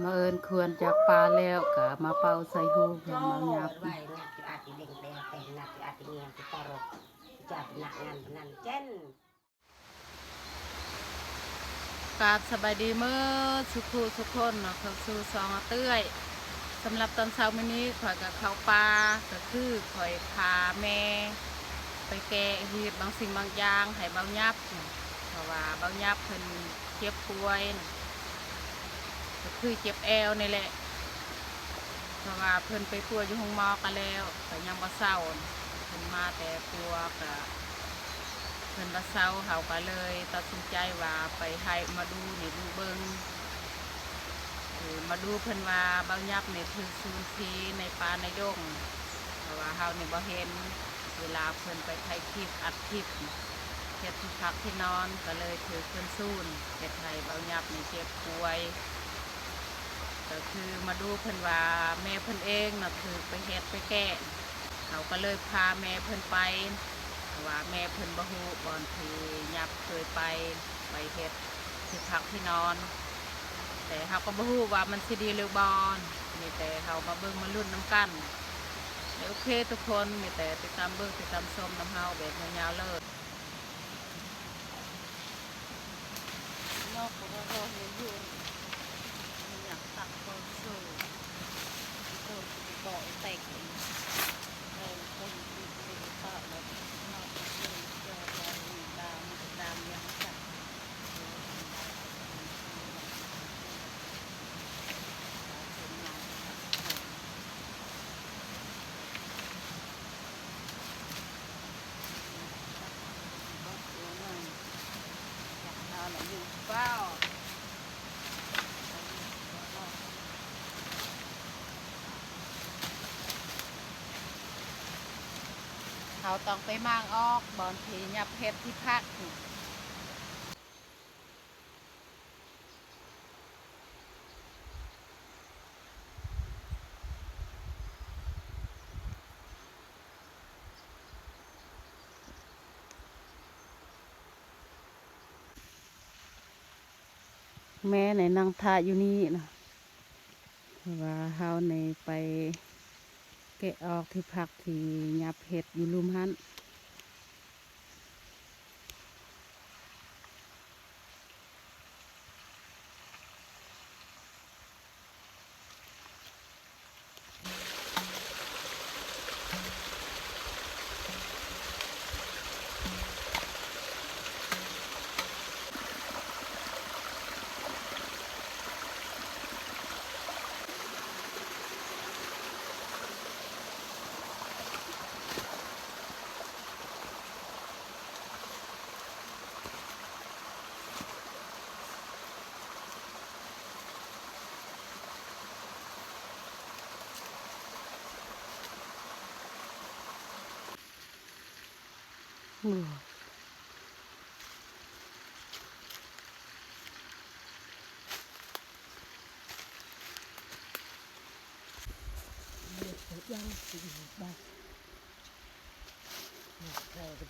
ມາເອີ້ນຄວນຈາກປ່າແລ້ວກະມາເປົ່າໃສ່ຫູຂອງເບົາຫຍັບ. ກາບສະບາຍດີເໝິດສູ່ຜູ້ສູ່ຄົນເນາະ ເຂົ້າສູ່ຊ່ອງອາເອື້ອຍ. ສຳລັບຕອນເຊົ້າມື້ນີ້ ຂ້ອຍກໍເຂົ້າປ່າ ກໍຄືຂ້ອຍພາແມ່ໄປແກະ ເຮັດບາງສິ່ງບາງຢ່າງໃຫ້ເບົາຫຍັບ ເພາະວ່າເບົາຫຍັບເພິ່ນເຈັບປ່ວຍ ກໍຄືເຈັບແອວນີ້ແຫຼະ. ເພາະວ່າເພິ່ນໄປປົວຢູ່ໂຮງໝໍກໍແລ້ວ ກໍຍັງບໍ່ເຊົາ. ເພິ່ນມາແຕ່ປົວກໍ ເພິ່ນບໍ່ເຊົາ ເຮົາກໍເລີຍຕັດສິນໃຈວ່າໄປໃຫ້ໝໍດູນີ້ດູເບິ່ງ. ເອີ ໝໍດູເພິ່ນວ່າເບົາຫຍັບນີ້ຖືກສູນຜີໃນປ່າໃນດົງ ເພາະວ່າເຮົານີ້ບໍ່ເຫັນ ເວລາເພິ່ນໄປຖ່າຍຄລິບ ອັດຄລິບ ເຮັດທີ່ພັກທີ່ນອນ ກໍເລີຍຖືກເພິ່ນສູນ ເຮັດໃຫ້ເບົາຫຍັບນີ້ເຈັບປ່ວຍ. ກໍຄືໝໍດູເພິ່ນວ່າແມ່ເພິ່ນເອງນະຖືກໄປເຮັດໄປແກະ ເຮົາກໍເລີຍພາແມ່ເພິ່ນໄປ ເພາະວ່າແມ່ເພິ່ນບໍ່ຮູ້ບ່ອນທີ່ຫຍັບເຄີຍໄປ ໄປເຮັດທີ່ພັກທີ່ນອນ. ແຕ່ເຮົາກໍບໍ່ຮູ້ວ່າມັນຊິດີຫຼືບໍ່ ມີແຕ່ເຮົາມາເບິ່ງມາລຸ້ນນຳກັນ. ແລະ ໂອເຄທຸກຄົນ ມີແຕ່ຕິດຕາມເບິ່ງຕິດຕາມຊົມນຳເຮົາແບບຍາວໆເລີຍ.ເຮົາຕ້ອງໄປມ້າງອອກບ່ອນທີ່ຫຍັບເຮັດທີ່ພັກ. ແມ່ໃນນັ່ງຖ້າຢູ່ນີ້ນະ ເພາະວ່າເຮົາໃນໄປແກະອອກທີ່ພັກທີ່ຫຍັບເຮັດຢູ່ລຸ່ມຫັ້ນ.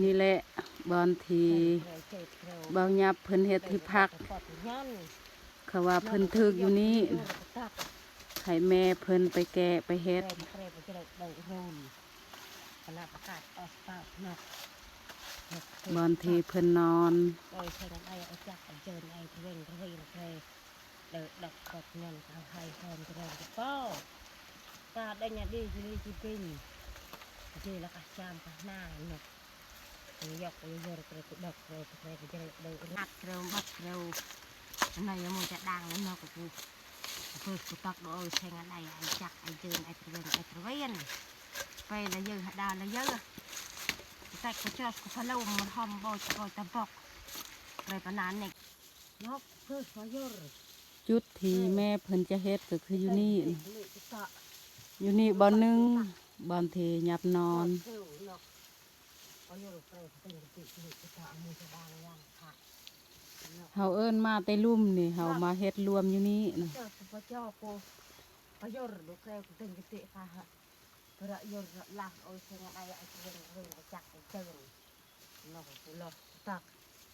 ນີ້ແຫຼະບ່ອນທີ່ເບົາຫຍັບເພິ່ນເຮັດທີ່ພັກ ເຂົາວ່າເພິ່ນຖືກຢູ່ນີ້ ໃຫ້ແມ່ເພິ່ນໄປແກະໄປເຮັດ. ບ່ອນທີ່ເພິ່ນນອນ. ເດີດອກກອດຍອນກະໄຮຮອນກະແຮງກະປໍ ກາເດັນຍາດີຈີລີຈີປິງ ຈີລະກະຈາມກະນາຍນົກ ຍົກຍົກເກຣກະດັກເກຣກະເກຣກະເກຣກະເດີ ນັດເກຣບັກເກຣ ໃນຍາໂມຈະດັງນົກກະປູ ເປີດກະຕັກໂດຍແຊງອະໄດ ໄອຈັກ ໄອເຈີນ ໄອຕະເວນ ໄອຕະເວນ ໄປລະເຢີ ຫາດາລະເຢີ ແຕກກະຈອດກະພະໂລມ ມະຮອມ ໂບຈະໂກຍຕະບົກ ເກຣປະນານນິກ ນົກເພິ່ນມາຍົນ ຈຸດທີ່ແມ່ເພິ່ນຈະເຮັດກໍຄືຢູ່ນີ້ ຢູ່ນີ້ບ່ອນໜຶ່ງ ບ່ອນທີ່ຫຍັບນອນ. ເຮົາເອີ້ນມາແຕ່ລຸ່ມນີ້ ເຮົາມາເຮັດລວມຢູ່ນີ້ນະ.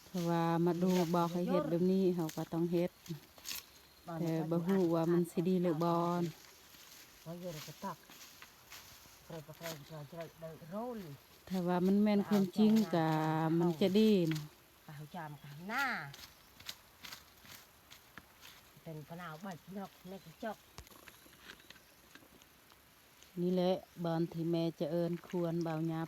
ເພາະວ່າມາດູບອກໃຫ້ເຮັດແບບນີ້ ເຮົາກໍຕ້ອງເຮັດ. ແຕ່ບໍ່ຮູ້ວ່າມັນຊິດີຫຼືບໍ່. ຖ້າວ່າມັນແມ່ນຄວາມຈິງກະມັນຈະດີນະ. ນີ້ແຫຼະບ່ອນທີ່ແມ່ຈະເອີ້ນຄວນບ່າວຫຍັບ.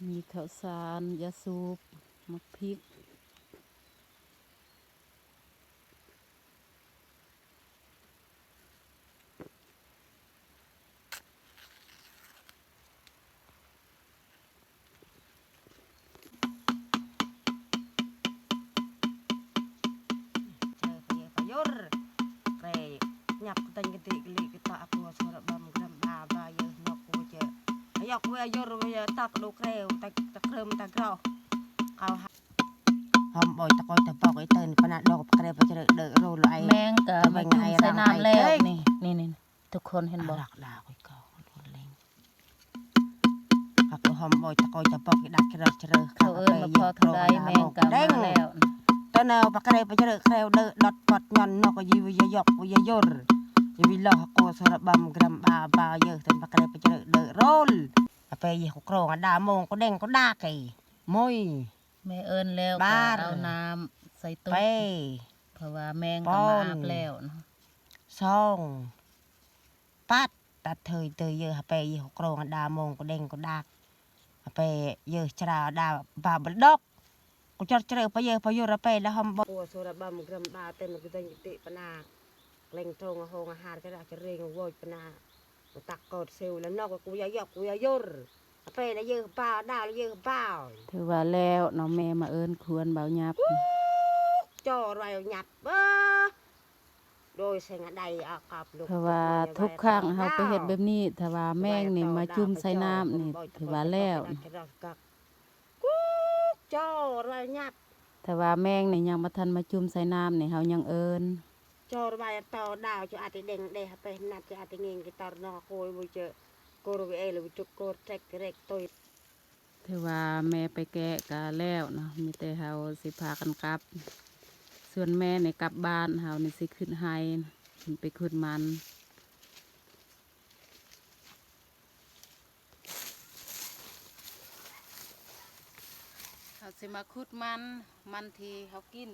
ມີເຂົ້າສານ, ຢາສູບ, ໝາກພິກ. ແມງກະມາຈຸ່ມໃສ່ນ້ຳແລ້ວ ນີ້ ນີ້ໆ ທຸກຄົນເຫັນບໍ່? ເຂົາເອີ້ນມາພໍເທົ່າໃດ ແມງກະມາແລ້ວ. ແມ່ເອີ້ນແລ້ວກະເອົານ້ຳໃສ່ຕຸກ ເພາະວ່າແມງກະມາອາບແລ້ວ. ຖືວ່າແລ້ວເນາະ ແມ່ມາເອີ້ນຄວນບ່າວຫຍັບ. ເພາະວ່າທຸກຄັ້ງເຮົາໄປເຮັດແບບນີ້ ຖ້າວ່າແມງນີ້ມາຈຸ່ມໃສ່ນ້ຳນີ້ ຖືວ່າແລ້ວ. ຖ້າວ່າແມງນີ້ຍັງບໍ່ທັນມາຈຸ່ມໃສ່ນ້ຳນີ້ ເຮົາຍັງເອີ້ນ. Thưa ວ່າແມ່ໄປແກະກະແລ້ວເນາະ ມີແຕ່ເຮົາຊິພາກັນກັບ. ສ່ວນແມ່ນີ້ກັບບ້ານ ເຮົານີ້ຊິຂຶ້ນໄຮ່ ຂຶ້ນໄປຂຸດມັນ. ເຮົາຊິມາຂຸດມັນ ມັນທີ່ເຮົາກິນ. ເ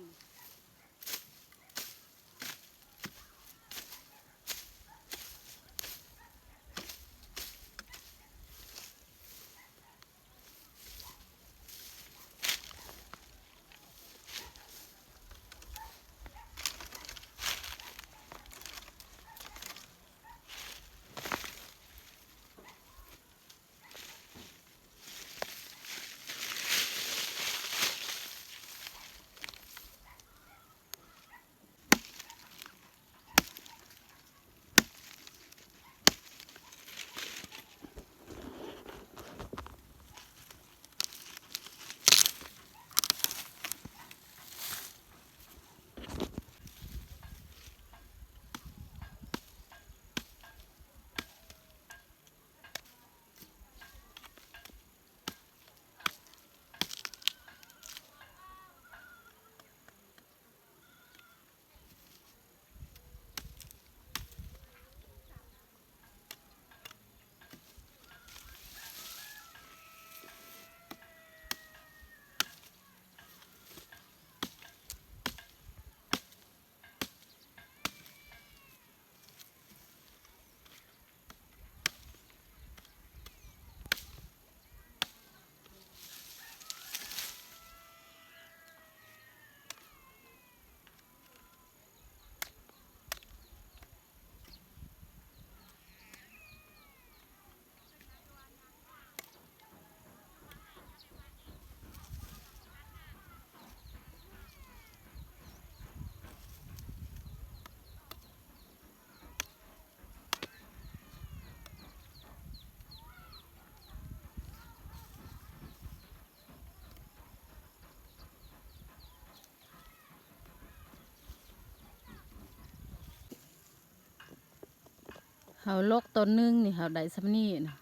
ເຮົາຫຼົກຕົ້ນໜຶ່ງນີ້ ເຮົາໄດ້ສ່ຳນີ້ນະ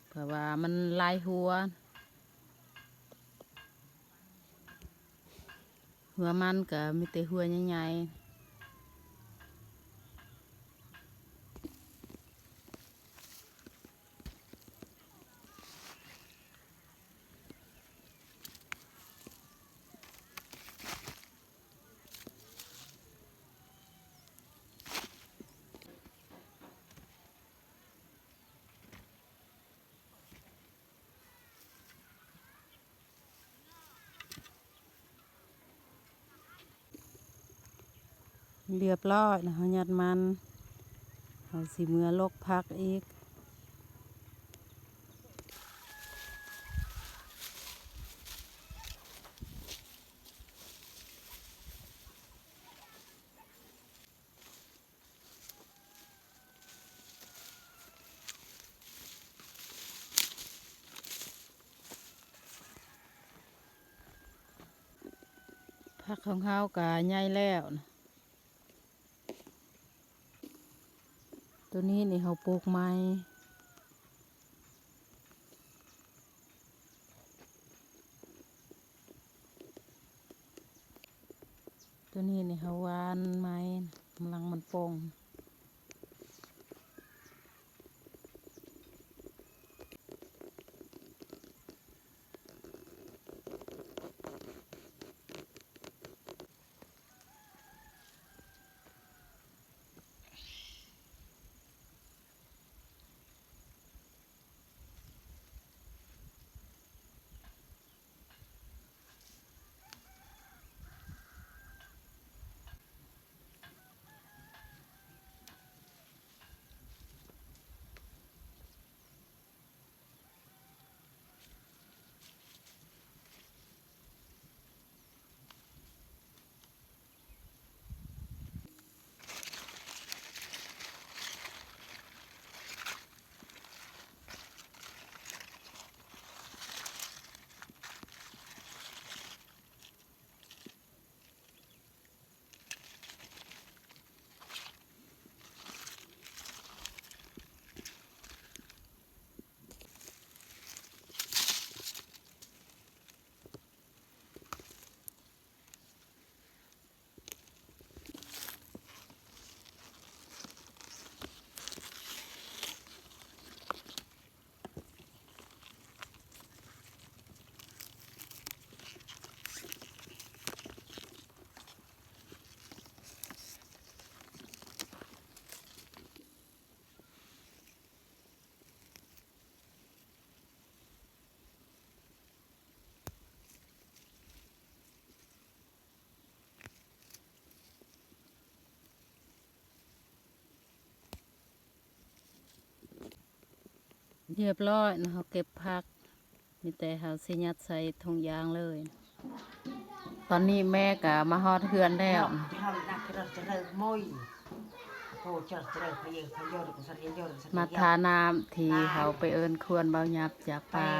ເພາະວ່າມັນຫຼາຍຫົວ. ຫົວມັນກໍມີແຕ່ຫົວໃຫຍ່ໆ. ຮຽບຮ້ອຍນະ ເຮົາຍັດມັນ ເຮົາຊິເມືອຫຼົກຜັກອີກ. ຜັກຂອງເຮົາກະໃຫຍ່ແລ້ວນະ. ໂຕນີ້ນີ້ເຮົາປູກໃໝ່. ໂຕນີ້ນີ້ເຮົາຫວ່ານໃໝ່ ກຳລັງມັນປົ່ງ. ຮຽບຮ້ອຍນະ ເຮົາເກັບຜັກ ມີແຕ່ເຮົາຊິຍັດໃສ່ຖົງຢາງເລີຍ. ຕອນນີ້ແມ່ກະມາຮອດເຮືອນແລ້ວ. ມາທານ້ຳທີ່ເຮົາໄປເອີ້ນຄວນເບົາຫຍັບຈາກປ່າ.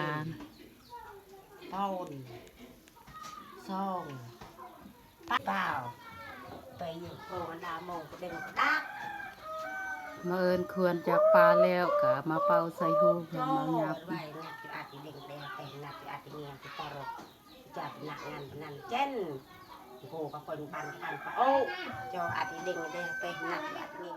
ມາເອີ້ນຄວນຈາກປ່າແລ້ວກະມາເປົ່າໃສ່ຫູເຮົາເບົາຫຍັບ. ເຈົ້າອາດຊິເດ້ງໄດ້ໄປນັກອາດຊິເງ